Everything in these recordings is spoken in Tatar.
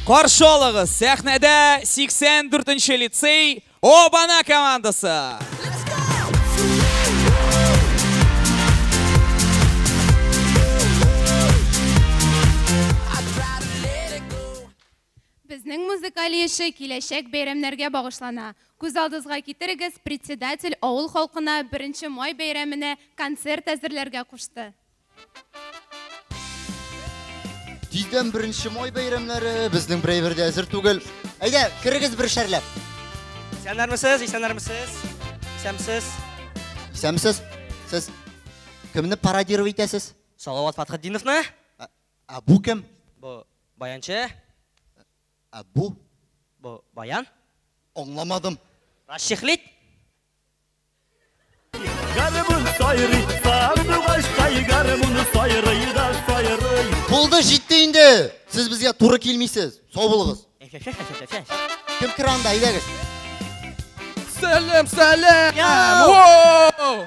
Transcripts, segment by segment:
Каршы алыгыз, сәхнәдә 84 лицей Обана командасы. Безнең музыкаль эше киләчәк бәйрәмнәргә багышлана. Күз алдыгызга китерегез, председатель авыл халкына 1 май бәйрәменә концерт әзерләргә кушты. Тиздән 1 май бәйрәмнәре, безнең берәйбер дә әзер түгел. Әйдә, керегез бершәрләп. Исәннәрмесез, исәннәрмесез? Исәнмесез? Исәнмесез? Сез кемне пародировать итәсез? Салават Фатхетдиновны? Ә бу кем? Бу баянчы. Ә бу? Бу баян. Аңламадым. Расчехлить? Гармун сайрый, сандугачтай гармун сайрый да сайрый. Булды, җитте инде. Сез безгә туры килмисез. Сау булыгыз. Кем керә анда, әйдәгез. Сәлам, сәлам! Воу!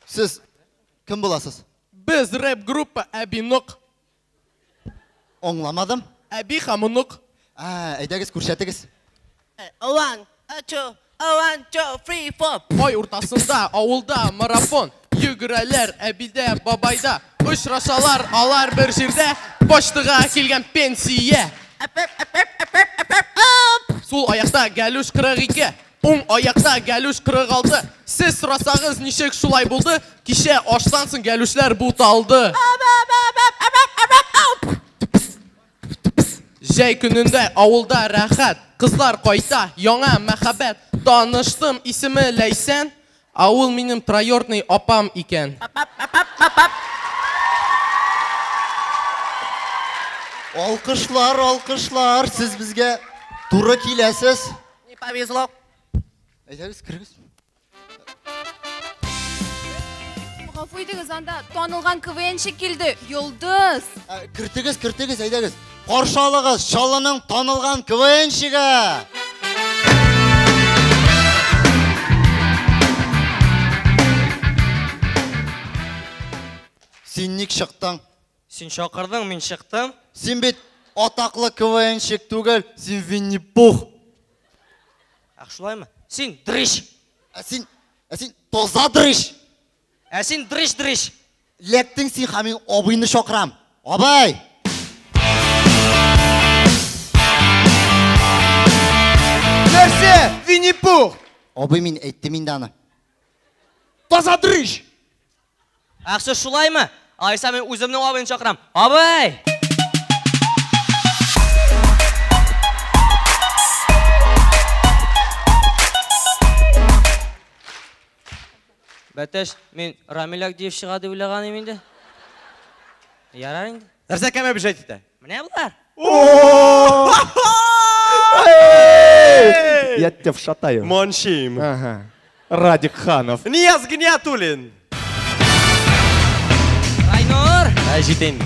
Сез кем буласыз? Без рэп группа Әбинок. Аңламадым. Әби һәм онык. Ә, әйдәгез, күрсәтегез. 1, 2, 1, 2, 3, 4. Ай уртасында, авылда марафон. Йөгерәләр әбидә, бабайда. Очрашалар алар бер җирдә. Почтага килгән пенсия. Сул аякта галюш 42, уң аякта галюш 46. Сез сорасагыз, ничек шулай булды? Кичә аштан соң галюшләр буталды. Җәй көнендә авылда рәхәт, кызлар кайта, яңа мәхәббәт. Таныштым, исеме Ләйсән, ә ул минем троюродный апам икән. Алкышлар, алкышлар, сез безгә туры киләсез. Не повезло. Әйдәгез, керегез. Гафу итегез, анда танылган КВНчы килде, Йолдыз. Кертегез, кертегез, әйдәгез. Каршы алыгыз, Чаллының танылган КВНчигы. Син ник чыктың? Син чакырдың, мин чыктым. Син бит атаклы КВНчик түгел, син Винни-Пух. Ах, шулаймы? Син дрыщ. Ә син таза дрыщ. Ә син дрыщ-дрыщ. Ләктең син һәм мин абыйны чакырам. Абый! Нәрсә? Винни-Пух! Абый, мин әйттем инде аны. Таза дрыщ! Ах, сез шулаймы? Алайса мин үземнең абыйны чакырам. Абый! Бәтәш, мин Рамил Агдиев чыга дип уйлаган идем инде. Ярар инде. Нәрсә кем обижать итә? Менә болар. Я тебя вшатаю. Моншим. Ага. Радик Ханов. Нияз Гиниятуллин. Айнур. Ә, җитә инде.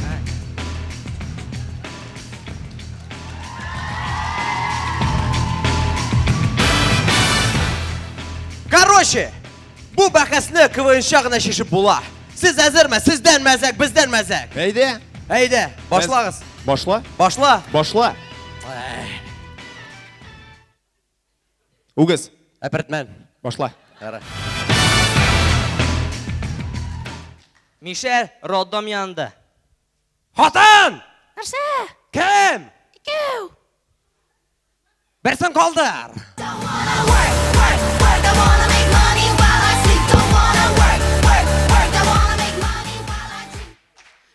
Короче, бу бәхәсне КВНча гына чишеп була. Сез әзерме? Сездән мәзәк, бездән мәзәк. Әйдә. Әйдә, башлагыз. Башла. Башла. Башла. Үгез. Әпертмән. Башла. Ярар. Мишәр роддом янында. Хатын! Нәрсә? Кем? Икәү. Берсен калдыр.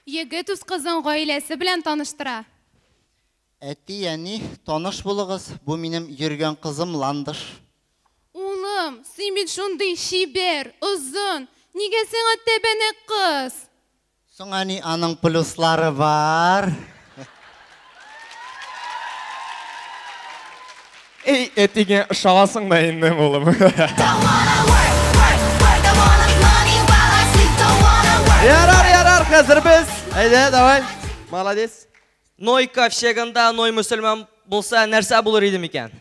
Егет үз кызын гаиләсе белән таныштыра. Әти, әни, таныш булыгыз. Бу минем йөргән кызым Ландыш. Улым, син бит шундый чибәр, озын. Нигә сиңа тәбәнәк кыз? Соң, әни, аның плюслары бар. Эй, әтигә ышанасың да инде, улым. Ярар, ярар, хәзер без. Әйдә, давай. Молодец. Ной ковчегында Ной мөселман булса, нәрсә булыр иде микән?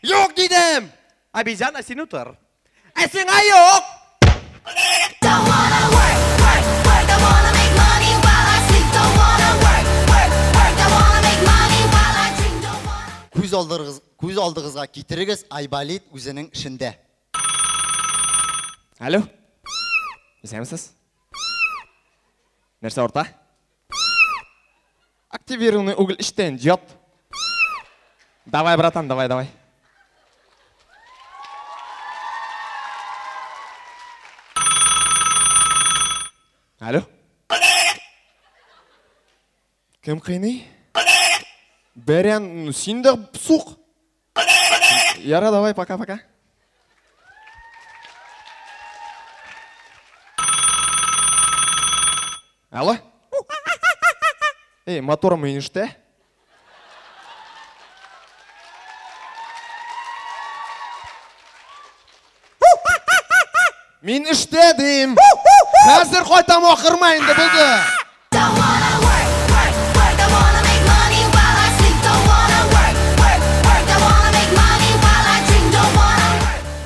Юк дидем. Обезьяна, син утыр. Ә сиңа юк. алдыгызга китерегез, Айболит үзенең эшендә. Алло. Исәнмесез? Нәрсә арта? Активированный уголь эштән ят. Давай, братан, давай, давай. Алло. Кем кыйный? Бәрән, син дә сук. Яра, давай, пока-пока. Алло? Эй, моторым инештә. Мин эштә дим. Хәзер кайтам, акырма инде, булды.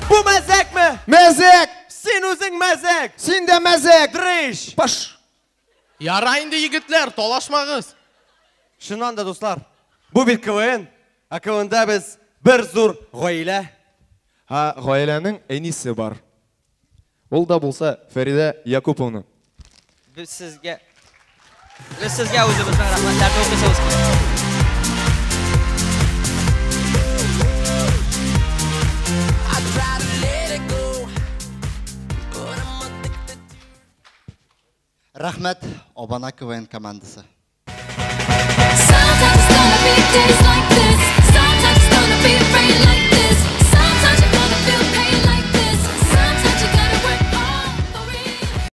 Бу мәзәкме? Мәзәк! Син үзең мәзәк! Син дә мәзәк! Дрыш! Паш! Яра инде, егетләр, талашмагыз. Чыннан да, дуслар, бу бит КВН. Ә КВНда без бер зур гаилә. Ә гаиләнең әнисе бар. Ул да булса Фәридә Якуповна. Без сезгә Без сезгә үзебезнең рәхмәтләрне укыйсыбыз килә. Рәхмәт, Абана КВН командасы. Sometimes it's gonna be days like this. Sometimes it's gonna be rain like this.